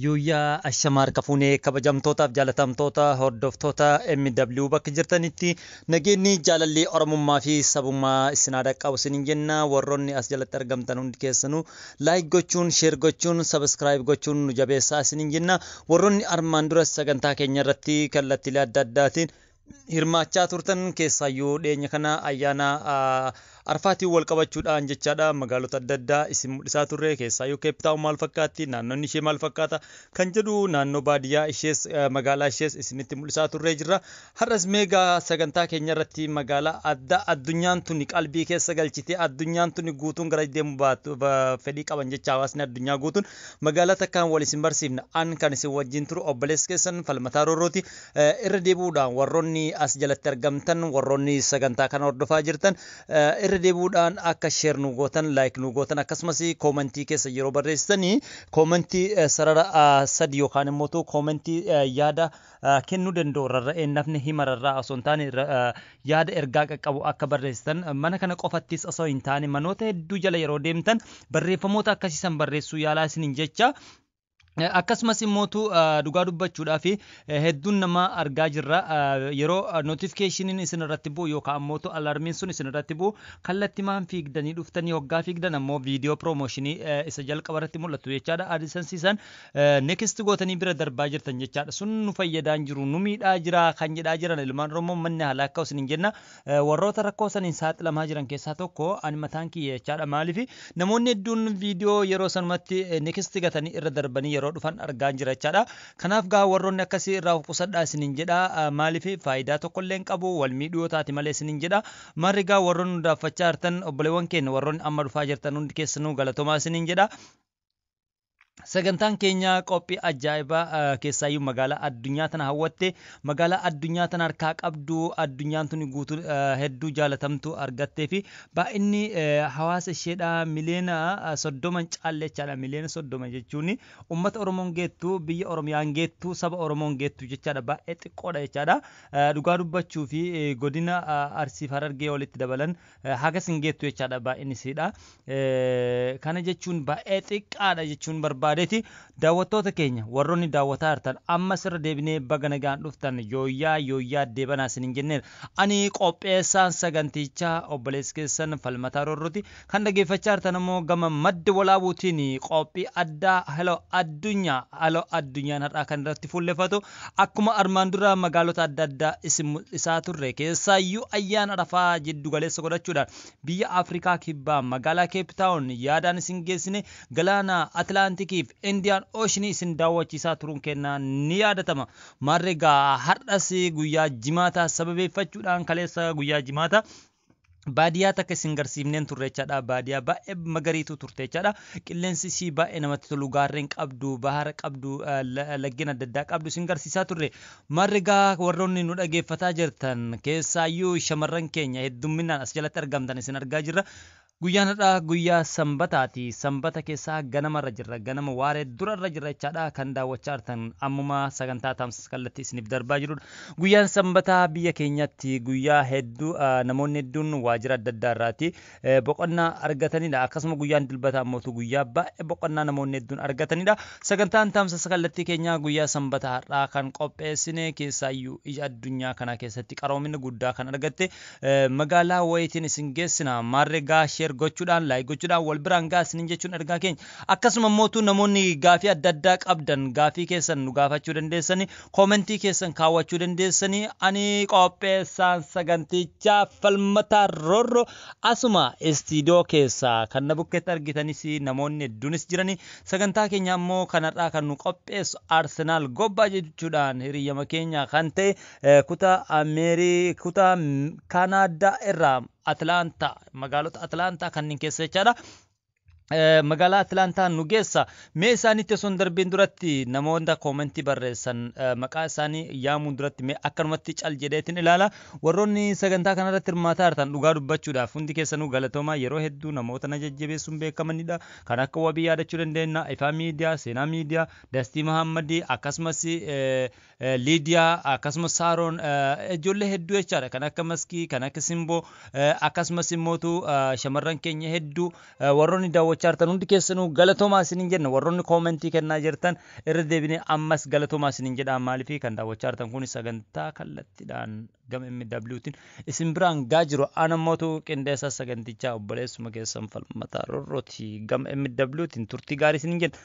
Yuuyyaa ashamaa harka fuunee kabajamtootaaf jaalatamtoota hordoftoota MW bakka jirtanitti nageenyi jaalalli Oromummaa fi sabummaa isin haa dhaqqabu isiniin jenna. Warroonni as jalatti argamtan hundi keessanuu like gochuun, share gochuun, subscribe gochuun nu jabeessaa isiniin jenna. Warroonni armaan dura sagantaa keenya irratti kallattiilee adda addaatiin hirmaachaa turtan, keessaayyuu dhiyeenya kana ayyaana Arfaatiin wal qabachuudhaan jechaadha, magaalota adda addaa isin mul'isaa turre. Keessaayyuu Cape Town maal fakkaatti, naannoonni ishee maal fakkaata kan jedhu, naannoo baadiyyaa ishees magaalaa ishees isinitti mul'isaa turree jirra. Har'as meegaa sagantaa keenya irratti magaalaa adda addunyaan tuni qalbii keessa galchite, addunyaan tuni guutuun gara deemu baatu fedhii qaban jecha, hawaasni addunyaa guutuun magaalaa takkaan wal isin barsiifna. An kan isin wajjin turu obboleessa keessan Falmataa Roorrooti. Irra deebi'uudhaan warroonni as jalatti argamtan, warroonni sagantaa kana hordofaa jirtan, irra deebi'uudhaan akka share nu gootan, like nu gootan, akkasumas koomentii keessa yeroo barreessitanii koomentii sarara sadi yookaan immoo koomentii yaada kennuu danda'u, rarra'ee nafni hima rarraa osoo hin taane yaada ergaa qaqqabu akka barreessitan, mana kana qofattis osoo hin taane manoota hedduu jala yeroo deemtan barreeffamoota akkasiisan barreessuu yaalaa isiniin jecha. Akkasumas immootu dhugaa dubbachuudhaaf hedduun namaa argaa jirra, yeroo notificationin isin irratti bu'u yookaan ammootu alarmiin sun isin irratti bu'u kallattimaan fiigdanii dhuftanii, hoggaa fiigdan ammoo viidiyoo promotionii isa jalqaba irratti mul'atu jechaadha. AdSense next gootanii bira darbaa jirtan jechaadha. Sun nu fayyadaa hin jiru, nu miidhaa jira kan jedhaa jiran ilmaan Oromoo manni haala akka isin hin jenna. Warroota rakkoo saniin saaxilamaa jiran keessaa tokko ani mataan kiyya jechaadha. Maaliif namoonni hedduun viidiyoo yeroo sanumatti next gatanii irra darbanii yeroo dhufan argaa jira jechaadha. Kanaaf gaa warroonni akkasii irraa of qusadhaa isiniin jedha. Maaliif faayidaa tokko illee hin qabu, wal miidhuu yoo taate malee isiniin jedha. Marri gaa warroonni nu daawwachaa jirtan, obboleewwan keenya warroonni amma dhufaa jirtan hundi keessanuu galatoomaa isiniin jedha. Sagantaan keenya qophii ajaa'ibaa, keessaayyuu magaalaa addunyaa tana hawwatte, magaalaa addunyaa tana harkaa qabdu, addunyaan tuni guutuu hedduu jaalatamtu argattee fi baay'inni hawaasa isheedha miliyoona 30 caalle jechaadha. Miliyoona 30 jechuun uummata Oromoon geettu, biyya Oromiyaan geettu, saba Oromoon geettu jechaadha. Baay'ee xiqqoodha jechaadha. Dhugaa dubbachuu fi godina Arsiif Harargee walitti dabalan hagas hin geettu jechaadha baay'inni isiidha. Kana jechuun baay'ee xiqqaadha jechuun barbaadeeti. Daawwattoota keenya warroonni daawwataa jirtan, amma sirra deebinee baga nagaan dhuftan, yooyyaa yooyyaa deebanaa isiniin jenneera. Ani qopheessaan sagantichaa obboleessi keessan Falmataa Roorrooti. Kan dhaggeeffachaa jirtan immoo gama Madda Walaabuutiin qophii addaa Hello Addunyaa. Hello Addunyaan har'aa kan irratti fuulleffatu akkuma armaan dura magaalota adda addaa isin mul'isaa turre, keessaayyuu ayyaana Arafaa jiddu galeessa godhachuudhaan biyya Afrikaa Kibbaa magaalaa Cape Town yaadaan isin geessine, galaana Atlaantikii fi Indian Ocean isin daawwachiisaa turuun kennaa ni yaadatama. Maarreegaa har'as guyyaa Jimaataa sababeeffachuudhaan kaleessa guyyaa Jimaataa baadiyyaa takka isin garsiifneen turre jechaadha. Baadiyyaa baay'ee magariitu turte jechaadha. Qilleensi isii baay'ee namatti tolu, gaarreen qabdu, bahara qabdu, laggeen adda addaa qabdu isin garsiisaa turre. Maarreegaa warroonni nu dhageeffataa jirtan, keessaayyuu shamarran keenya heddumminaan as jalatti argamtan isin argaa jirra. Guyyaan har'aa guyyaa Sanbataati. Sanbata keessaa ganamarra jirra. Ganama waaree durarra jirra jechaadha. Kan daawwachaa jirtan ammuma sagantaa tamsaasa kallattii isiniif darbaa jirudha. Guyyaan Sanbataa biyya keenyatti guyyaa hedduu namoonni hedduun waajjira adda addaa irraati boqonnaa argatanidha. Akkasuma guyyaan Dilbataa immoo guyyaa baay'ee boqonnaa namoonni hedduun argatanidha. Sagantaan tamsaasa kallattii keenyaa guyyaa Sanbataa har'aa kan qopheessine keessaayyuu ija addunyaa kana keessatti qaroomina guddaa kan argatte magaalaa wayitiin isin geessina. Maarree gaa share gochuudhaan, like gochuudhaan wal biraan gaa isiniin jechuun ergaa keenya. Akkasuma immoo namoonni gaafii adda addaa qabdan gaafii keessan nu gaafachuu dandeessanii, koomentii keessan kaawwachuu dandeessanii. Ani qopheessaan sagantichaa Falmataa Roorroo asuma istiidiyoo keessaa kan na bukkeetti argitanis namoonni hedduunis jiranii. Sagantaa keenya ammoo kanarraa kan nu qopheessu Arsenaal Gobbaa jechuudhaan hiriyyama keenya kan ta'e kutaa Ameerii kutaa Kaanaadaa irraa Atlaantaa, magaalota Atlaantaa kanneen keessa jechaadha. Magaalaa Atlaantaa nu geessa. Mee isaanitti osoo hin darbiin duratti, namoota koomentii barreessan maqaa isaanii yaamuun duratti, mee akkanumatti cal jedheetiin ilaala. Warroonni sagantaa kanarratti hirmaataa jirtan, dhugaa dubbachuudhaaf hundi keessanuu galatoomaa. Yeroo hedduu namoota na jajjabeessuun beekamanidha. Kan akka Wabii yaadachuu dandeenya. Ifaa Miidiyaa, Seenaa Miidiyaa, Dastii Mahammadii, akkasumas Liidiyaa, akkasumas Saaroon, ijoollee hedduu jechaadha. Kan akka Maskii, kan akka Simboo, akkasumas immootu shamarran keenya hedduu warroonni daawwachaa Daawwachaa jirtan hundi keessanuu galatoomaa isiniin jenna. Warroonni koomentii kennaa jirtan irra deebinee ammas galatoomaa isiniin jedha. Maaliif kan daawwachaa jirtan kun sagantaa kallattiidhaan gama MWtiin isin biraan gaa jiru. Anammootu qindeessaa sagantichaa obboleessuma keessan Falmataa Rorrooti. Gama MWtiin turtii gaarii isiniin jenna.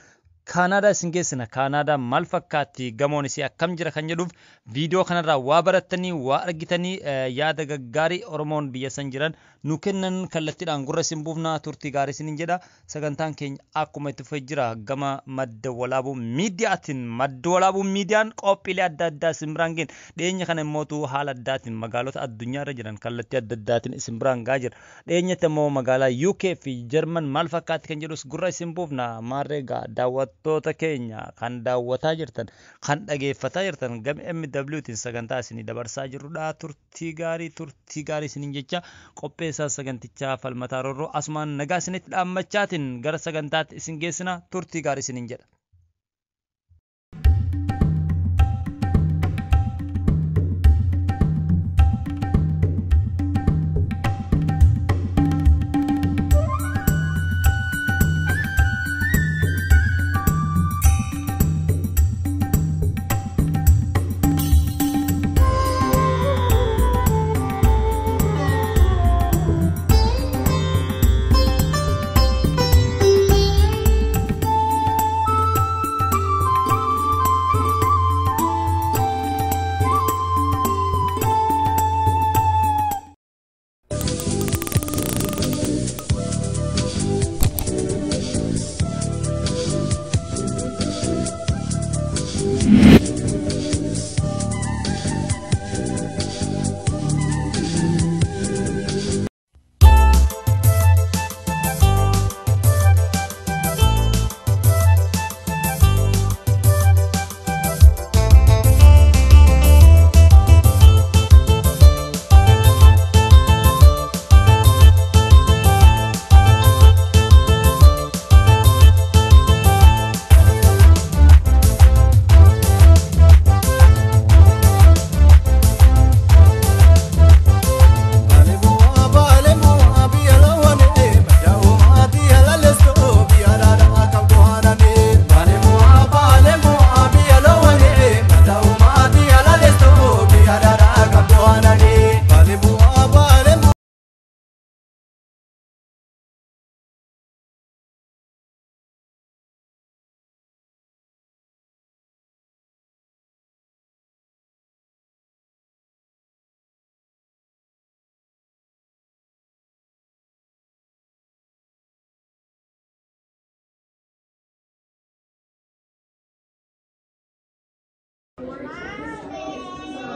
Kaanaadaa isin geessina. Kaanaadaa maal fakkaatti, gamoon isii akkam jira kan jedhuuf viidiyoo kanarraa waa barattanii, waa argitanii, yaada gaggaarii Oromoon biyya san jiran nu kennan kallattiidhaan gurra isin buufnaa. Turtii gaarii isiniin jedha. Sagantaan keenya akkuma itti fufee jira gama Madda Walaabuu Miidiyaatiin. Madda Walaabuu Miidiyaan qophiilee adda addaa isin biraan geenya. Dhiyeenya kana immootu haala addaatiin magaalota addunyaa irra jiran kallattii adda addaatiin isin biraan gaa jira. Dhiyeenyatti immoo magaalaa UK fi Jarman maal fakkaatti kan jedhus gurra isin buufna. Maarree gaa daawwattoota keenya kan daawwataa jirtan, kan dhageeffataa jirtan, gama MWtiin sagantaa isinii dabarsaa jirrudha. Turtii gaarii, turtii gaarii isiniin jecha qopheessaa sagantichaa Falmataa Roorroo asumaan nagaa isinitti dhaammachaatiin gara sagantaatti isin geessina. Turtii gaarii isiniin jedha.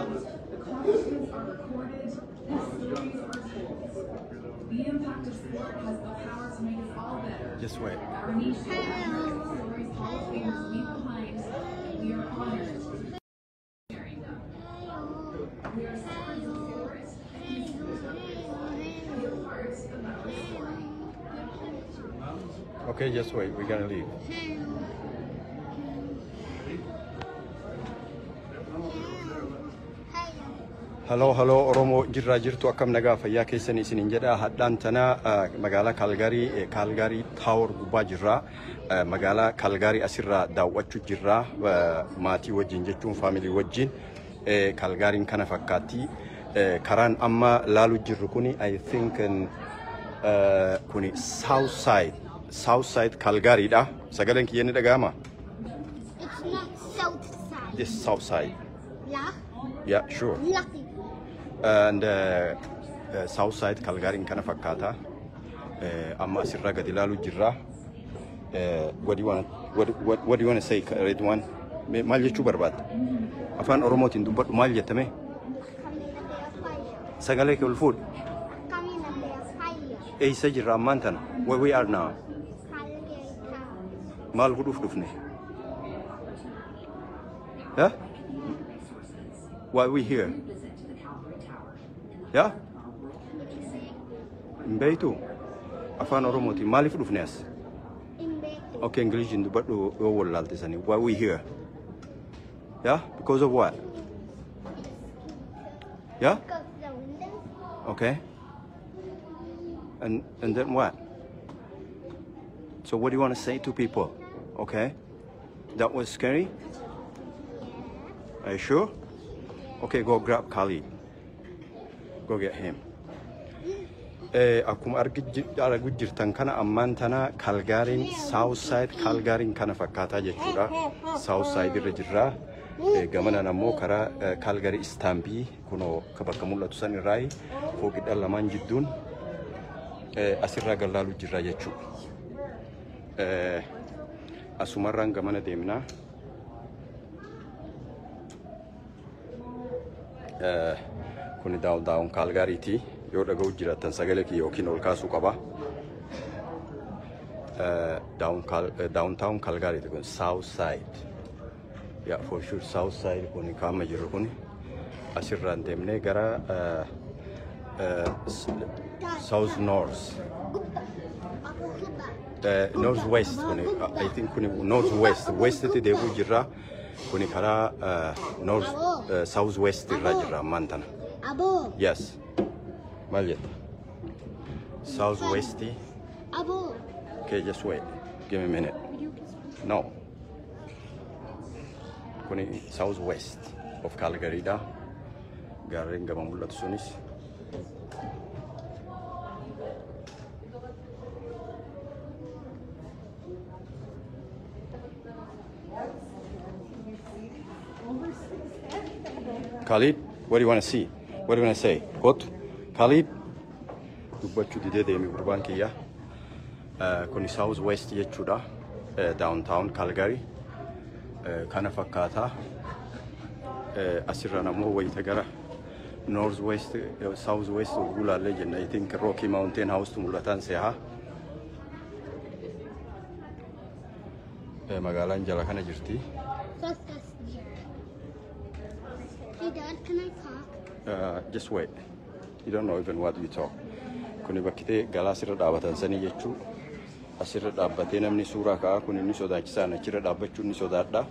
Accomplishments are recorded and stories are told. The impact of sport has the power to make us all better. Just wait. Our nation inherits stories Hall of Famers leave behind, and we are honored to be sharing them. We are stewards of sport and history. Be a part of our story. Okay, just wait. We're gonna leave. Hello, hello, Oromoo jirraa jirtu, akkam nagaa fayyaa keessan isiniin jedha. Hadhaan tana magaalaa Kaalgaarii, Kaalgaarii Tower gubbaa jirra. Magaalaa Kaalgaarii asirraa daawwachuu jirra. Maatii wajjin jechuun faamilii wajjin. Kaalgaariin kana fakkaatti. Karaan amma laalu jirru kuni, I think, kuni South Side, South Side Kaalgaariidha. Sagaleen kiyya ni dhaga'ama? It's not south side. This South Side. Yeah. Yeah, sure. Lucky. And South Side Calgary kana fakkaata. Amma asirraa gadi ilaaluu jirra. What do you want what do you want to say, Redwan? Maal jechuu barbaadda? Afaan Oromootiin dubbadhu, maal jettame? Coming the fire. Sagalee kee ol fuudhi. Coming the fire. Eessa jirra ammaan tana? Where we are now? Calgary town. Maal godhuuf dhufne? Yeah? Why we here? Yeah? Hin beektu? Afaan Oromootiin maaliif dhufne as? In Beku. Okay, English in dubbadhu yoo wallaalte sanii. Why we here? Yeah? Because of what? Yeah? Because the windows. Okay. And then what? So what do you want to say to people? Okay? That was scary? Are you sure? Okay, go grab Khalid. Go get him. Akkuma argu jirtan kana ammaan tana Kalgaariin South Side Kalgaariin kana fakkaataa jechuudha. South Side irra jirra. Gamanaan ammoo karaa Kalgaarii Istaambii kunoo ka bakka mul'atu san irraayi fooqidhaan lamaan jidduun asirraa gallaaluu jirra jechuudha. Asumarraan gamana deemnaa. Kuni downtown Kaalgaariiti. Yoo dhaga'u jiraattan sagalee kiyya yookiin ol kaasuu qaba. Downtown Kaalgaariiti kun South Side. Yeah, for sure South Side kun kaama jirru kun asirraan deemnee gara South North. North West kun I think kun North West Westitti deemuu jirra. Kuni karaa North South West irra jirra ammaan tana. Abo. Yes. Maal jetta? South West. Abo. Okay, just wait. Give me a minute. No. Kuni South West of Calgary dha. Gaarreen gama mul'atu sunis. Khalid, what do you want to see? What do you want to say? Kottu. Khalid, dubbachuu didee deeme gurbaan kiyya. Kuni South West jechuudha. Downtown Calgary. Kana fakkaata. Asirraan ammoo wayita gara North West, South West gulaallee jenna. I think Rocky Mountain House tu mul'ataan seehaa. Magaalaan jala kana jirti. What's this here? Hey, Dad, can I talk? Just wait. You don't know even what you talk. Kuni bakkitee galaa asirra dhaabatan sanii jechuu. Asirra dhaabbatee namni suuraa ka'a kun inni sodaachisaan achirra dhaabbachuun ni sodaadha.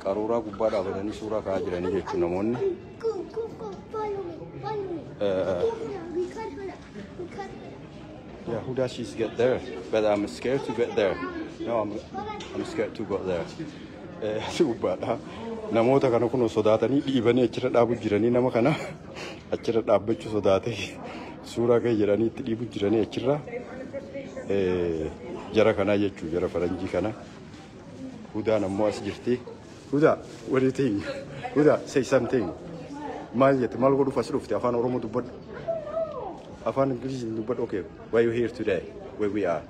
Qaruuraa gubbaa dhaabatanii suuraa ka'aa jiranii jechuu namoonni. Go, go, go. Follow me. Follow me. Go, we cut her. We cut her. Yeah, who does she get there? But I'm scared to get there. No, I'm scared to go there. Asi gubbaadha. Namoota kana kun sodaatanii dhiibanii achirra dhaabu jiranii nama kana achirra dhaabbachuu sodaatee suuraa ka'e jedhanii itti dhiibu jiranii achirra jara kanaa jechuu jara faranjii kana. Hudaan ammoo as jirti. Hudaa, what do you think? Hudaa, say something. Maal jette? Maal godhuuf as dhufte? Afaan Oromoo dubbadhu. Afaan Ingiliziin dubbadhu. Okay, why you here today? Where we are?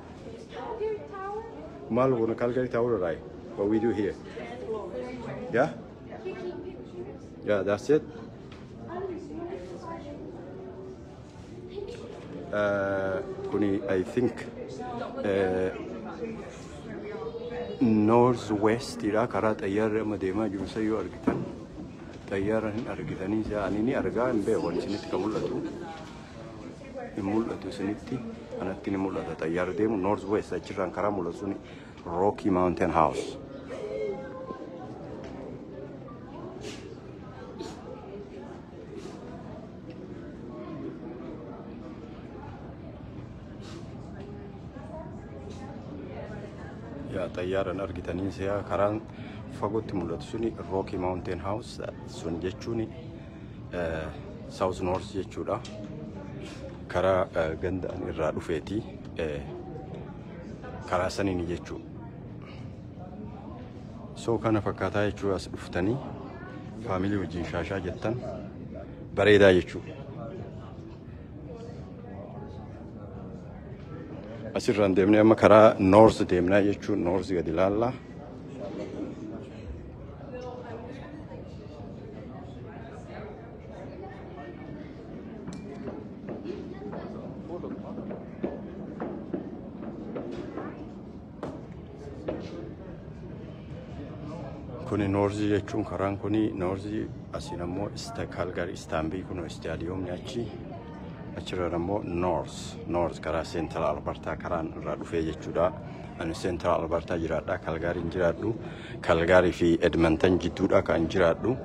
Maal goona Calgary Tower, right? What we do here? Yeah? Yeah, that's it. Kuni, I think, North West ira karaa xayyaarri amma deemaa jiru isa yoo argitan xayyaara hin argitanii isa ani ni argaa hin beeku ani isinitti kan mul'atu hin mul'atu isinitti anatti ni mul'ata xayyaarri deemu North West achirraan karaa mul'atu suni Rocky Mountain House. Yaa xayyaaran argitanii si'a karaan fagootti mul'atu suni Rocky Mountain House sun jechuun South North jechuudha. Karaa ganda ani irraa dhufeeti karaa saniini jechuudha. So kana fakkaataa jechuu as dhuftanii family wajjin shaashaa jettan bareedaa jechuudha. Asirraan deemnee amma karaa North deemnaa jechuun North gadi ilaallaa. Kuni North jechuun karaan kuni North asiin ammoo Calgary Istaanbii kun istaadiyoomni achi achirraan ammoo North karaa Central Alberta karaan irraa dhufee jechuudha. Ani Central Alberta jiraadha, Calgary jiraadhu. Calgary fi Edmonton jidduudha kan jiraadhu.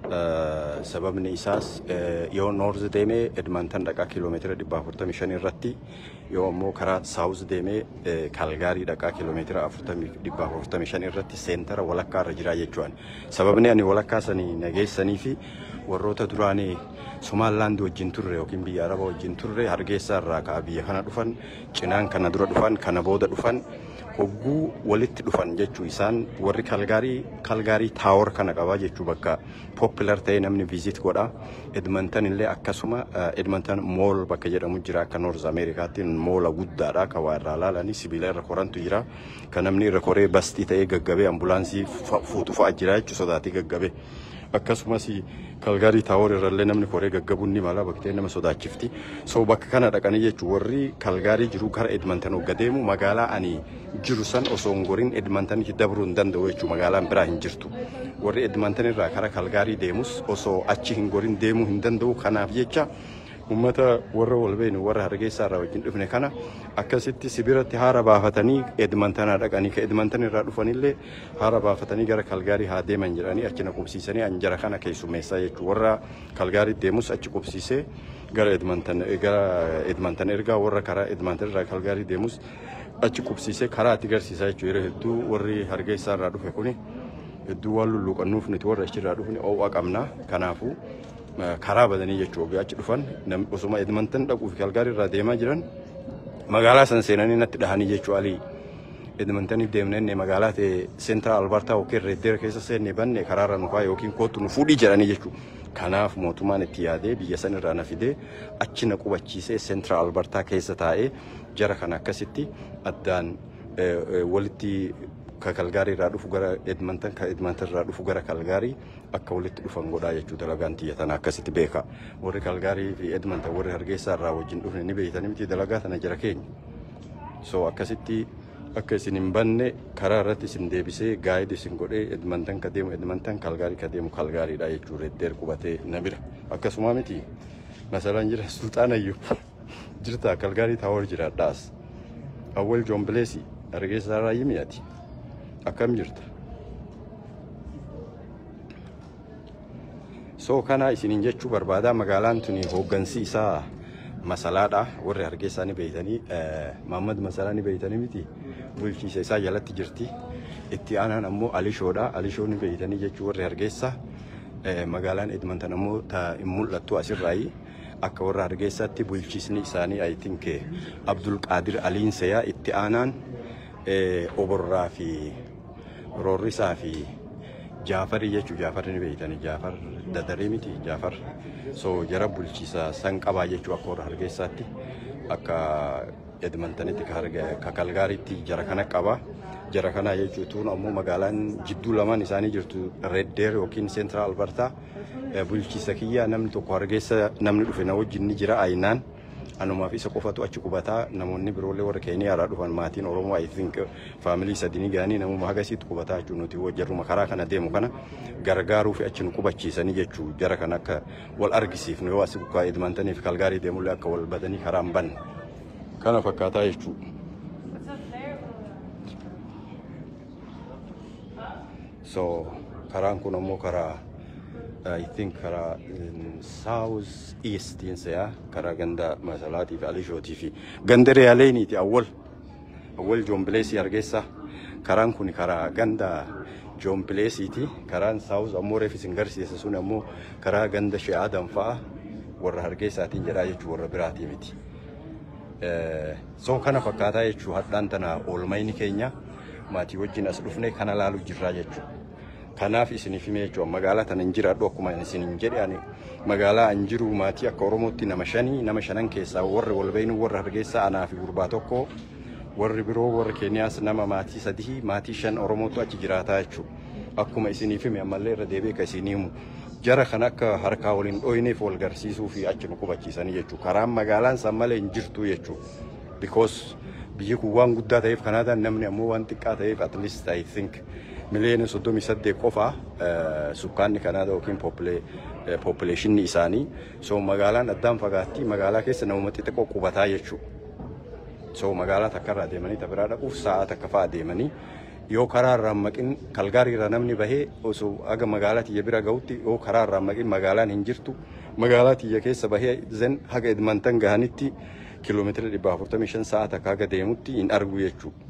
Sababni isaas yoo north deemee Edmonton dhaqaa kiiloomeetira 445 irratti, yoo ammoo karaa south deemee Kaalgaarii dhaqaa kiiloomeetira 445 irratti, center walakkaa irra jira jechuudha. Sababni ani walakkaa sanii nageessanii fi warroota duraanii Somaalilaand wajjin turre yookiin biyya Arabaa wajjin turre, Hargeysaa irraa ka'a biyya kana dhufan, cinaan kana dura dhufan, kana booda dhufan, hogguu walitti dhufan jechuu, isaan warri Kalgaarii Kalgaarii Tower kana qabaa jechuu, bakka popular ta'e namni visit godha. Edmonton illee akkasuma, Edmonton Mall bakka jedhamu jira. Akka North Ameerikaatti mall guddaadha, kan waa irraa laalanii sibiila irra korantu jira. Kan namni irra koree bastii ta'ee gaggabee ambulaansii fuutu fa'a jira jechuu, sodaatee gaggabee. Akkasumas Kalgaarii Tower irrallee namni koree gaggabuun ni mala, baktee nama sodaachifti. So bakka kana dhaqanii jechuun warri Kalgaarii jiru gara Edmonton hogga deemu, magaalaa ani jiru san osoo hin gorin Edmontonitti dabruu hin danda'u jechuun, magaalaan biraa hin jirtu. Warri Edmonton irraa kara Kalgaarii deemus osoo achi hin gorin deemuu hin danda'u. Kanaaf jecha uummata warra wal beenu, warra Hargeysaa irraa wajjin dhufne kana, akkasitti sibiratti haara baafatanii Edmontonaa dhaqanii, ka Edmonton irraa dhufanillee haara baafatanii gara Kalgaarii haa deeman jedhanii achi na qubsiisanii, an jara kana keessummeessaa jechuudha. Warra Kalgaarii deemus achi qubsiisee gara Edmonton ergaa, warra karaa Edmonton irraa Kalgaarii deemus achi qubsiisee karaa itti garsiisaa jechuudha. Yeroo hedduu warri Hargeysaa irraa dhufe kuni hedduu waan lulluuqannuuf, nuti warra achirraa dhufne oowwa qabna. Kanaafuu karaa badanii jechuudha achi dhufan, osuma Edmonton dhaquu fi Kalgaarii irraa deemaa jiran magaalaa san seenanii natti dhahanii jechuu, alii Edmontoniif deemnee magaalaa ta'e Central Alberta yookiin Red Deer keessa seenne banne, karaarra nu kaa yookiin kootu nu fuudhii jedhanii jechuudha. Kanaaf mootummaan itti yaadee biyya san irraa na fidee achi na qubachiisee, Central Alberta keessa taa'ee jara kana akkasitti addaan walitti, ka Kalgaarii irraa dhufu gara Edmonton, ka Edmonton irraa dhufu gara Kalgaarii akka walitti dhufan godhaa jechuu dalagaan tiyya tana, akkasitti beeka. Warri Kalgaarii fi Edmonton, warri Hargeysaa irraa wajjin dhufne ni beeytanii miti dalagaa tana jara keenya. So akkasitti akka isin hin banne karaa irratti isin deebisee guide isin godhee, Edmonton ka deemu Edmonton, Kalgaarii ka deemu Kalgaariidha jechuu, Red Deer qubatee na bira. Akkasuma miti masalaan jira, Sulxaan Ayyub jirta, Kalgaarii Tower jiraadhaas. Awwal Joon Bileesi, Hargeysaa irraa yimi, ati akkam jirta? So kana isiniin jechuu barbaada. Magaalaan tuni hooggansi isaa Masalaadha. Warri Hargeysaa ni beeytanii, Mahammad Masalaa ni beeytanii miti, bulchiisa isaa jalatti jirti. Itti aanaan ammoo Alishoodha. Alishoo ni beeytanii jechuu warri Hargeysaa. Magaalaan Edmonton ammoo ta hin mul'attu asirraayi. Akka warra Hargeysaatti bulchiisni isaanii, I think, Abdul Qaadir Aliin Seyaa, itti aanaan Oborraa fi Roorrisaa fi Jaafarii jechuu. Jaafarri ni beeytanii, Jaafar Dadaree miti Jaafar. So jara bulchiisa san qabaa jechuu akka warra Hargeysaatti. Akka Edmontonitti ka Kalgaariitti jara kana qaba. Jara kana jechuu tuun ammoo magaalaan jidduu lamaan isaanii jirtu, Red Deer yookiin Central Alberta, bulchiisa kiyya. Namni tokko Hargeysa namni dhufe na wajjin ni jira aynaan. Anumaaf isa qofatu achi qubataa. Namoonni biroollee warra Keeniyaarraa dhufan, maatiin Oromoo, I think family sadii ni ga'anii, namuma hagasiitti qubataa jechuun, nuti jarruma karaa kana deemu kana gargaaruu fi achi nu qubachiisanii jechuu, jara kana akka wal argisiifnu, yoo asii bukaa Edmontanii fi Kalgaarii deemullee akka wal badanii karaa hin banne kana fakkaataa jechuu. So karaan kun ammoo karaa, I think, karaa south east se'a, karaa ganda Masalaatii fi Alishootii fi ganda Riyaaleeniiti. Awwal Joombileesii Hargeysaa, karaan kun karaa ganda Joombileesiiti. Karaan south ammoo reef isin garsiisa sun ammoo karaa ganda She'aadan fa'a, warra Hargeessaatiin jedhaa jechuu, warra biraatii miti. So kana fakkaataa jechuu. Hadhaan tana oolmayni keenya maatii wajjin as dhufne kana laalu jirraa jechuudha. Kanaaf isiniif himee jechuudha. Magaalaa tana hin jiraadhu, akkuma isin jedhe, ani magaalaa an jiru maatii akka Oromootti nama shanii. Nama shanan keessaa warri wal beeynu warra Hargeysaa, anaa fi gurbaa tokko. Warri biroo warri Keeniyaas nama maatii sadii, maatii shan Oromootu achi jiraataa jechuudha. Akkuma isiniif hime, ammallee irra deebi'ee ka isinii himu, jara kan akka harkaa waliin dhoyineef wal garsiisuu fi achi nu qubachiisanii jechuudha. Karaan magaalaan san malee hin jirtu jechuudha. Because biyyi kun waan guddaa ta'eef, Kanaadaan namni ammoo waan xiqqaa ta'eef, at least I think miliyoona 38 qofa sukkaanni Kanaadaa yookiin populationni isaanii. So magaalaan addaan fagaatti, magaalaa keessa namuma xixiqqoo qubataa jechuudha. So magaalaa takka irraa deemanii ta biraa dhaquuf sa'a takka fa'a deemanii Yoo karaa irraa maqin Kalgaarii irraa namni bahee osoo aga magaalaa tiyya bira gahutti yoo karaa irraa maqin magaalaan hin jirtu. Magaalaa tiyya keessa bahee then haga Edmonton gahanitti kiiloomeetira 145 sa'a takka haga deemutti hin argu jechuudha.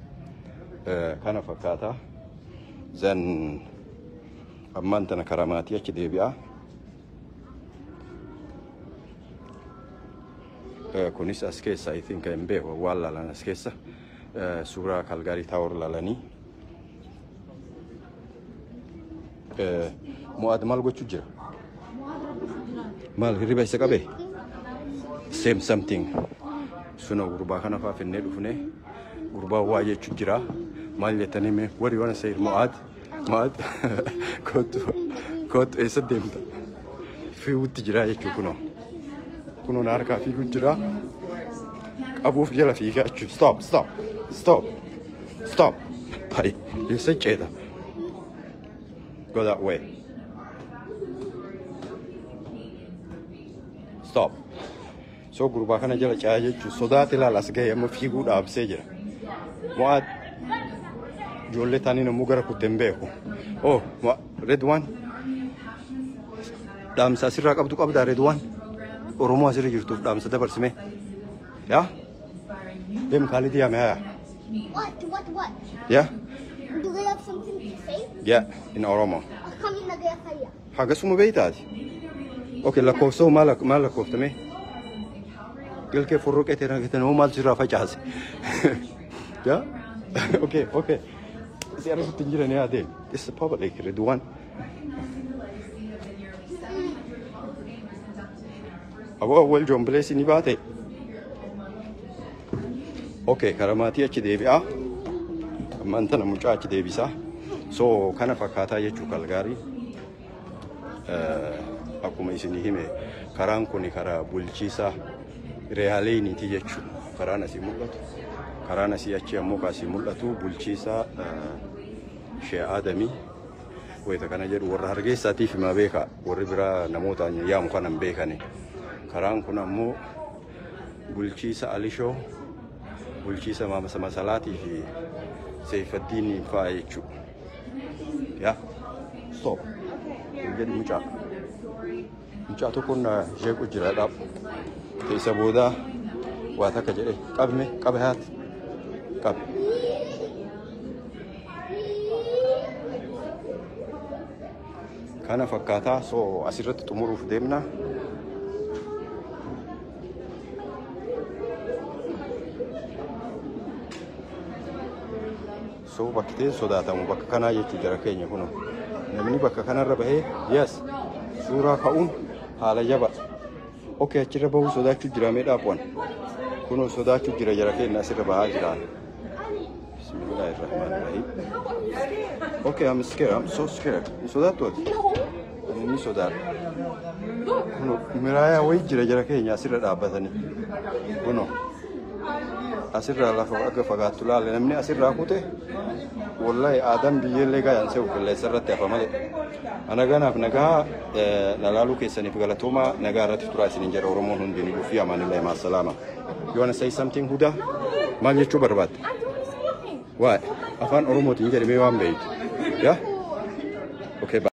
Kana fakkaata. Then ammaan tana karaa maatii achi deebi'a. Kunis as keessa, I think, hin beeku, waan laalan as keessa suuraa Kalgaarii Tower laalanii. Mo'aad maal gochuu jira? Maal hirriba isa qabee? Same something. Suna gurbaa kana fa'aa finnee dhufnee gurbaa waa jechuu jira. Maal jettanii mee? What do you want to say, Mo'aad? Mo'aad, kootu kootu, eessa deemta? Fiiguutti jira jechuu kunoo. Kunoo na harkaa fiiguu jira. Qabuuf jala fiigaa jechuudha. Stop, stop, stop, stop. Hai, eessa ceeta? Go that way. Stop. So gurbaa kana jala caa jechuun sodaate ilaala as ga'e amma fiiguu dhaabsee jira. Mo'aad ijoollee taaniin ammoo gara kutte hin beeku. Oh, Redwan. Dhaamsa asirraa qabdu qabdaa, Redwan? Oromoo asirra jirtuuf dhaamsa dabarsime. Yaa? Deem Kaalidii yaame haya. What? What? What? Yaa? Do they have something to say? Yeah, in Oromo. Akkamiin nagaya fayyaa? Hagasuma beeytaati. Okay, lakkoofsa maal maal lakkooftame? Ilkee furruqee ta'e hoo maal sirraa facaase? Yaa? Okay. Si argutti hin jiran yaa deem. This is public, Redwan. Aboo awwal joombileessi ni baate. Okay, karaa maatii achi deebi'aa. Ammaan tana mucaa achi deebisaa. So kana fakkaataa jechuu Kalgaarii. Akkuma isinii hime karaan kun karaa bulchiisa Reyaaleeniiti jechuudha. Karaan asii mul'atu. Karaan asii achi ammoo kaasii mul'atu bulchiisa Shee Aadamii. Wayita kana jedhu warra Hargeysaatiif himaa beeka. Warri biraa namoota yaamu kana hin beekani. Karaan kun ammoo bulchiisa Alishoo, bulchiisa Masalaatii fi Seifaddiin fa'aa jechuudha. Yaa, stop. Jedhi mucaa. Mucaa tokkoon na jeequ jira dhaab. Isa booda waa takka jedhe qabme qabe haati qabe. Kana fakkaataa, so asirratti xumuruuf deemna. So bakki ta'e sodaatamu bakka kanaa jechuu jara keenya kun namni bakka kanarra bahee yes suuraa ka'uun haala jaba. Okay, achirra bahuu sodaachuu jira mee dhaabwan. Kunoo sodaachuu jira jara keenya asirra bahaa jira. Bismillahirrahmanirrahim. Okay, I'm scared. I'm so scared. Ni sodaattu ati? Ani ni sodaadha. Kunoo miraayaa wayii jira jara keenya asirra dhaabbatanii. Kunoo asirraa lafa akka fagaattu laale namni asirraa kute wallahi aadaan biyyeellee gaayaan se'u qilleensa irratti hafa malee. Ana ganaaf nagaa lalaaluu keessaniif galatooma, nagaa irratti turaa isiniin jedha. Oromoon hundinuu fi amaanillahi maasalaama. You wanna say something, Huda? Maal jechuu barbaadde? I don't want to say anything. Waa afaan Oromootiin jedhamee waan beeytu. Yaa? Okay, bye.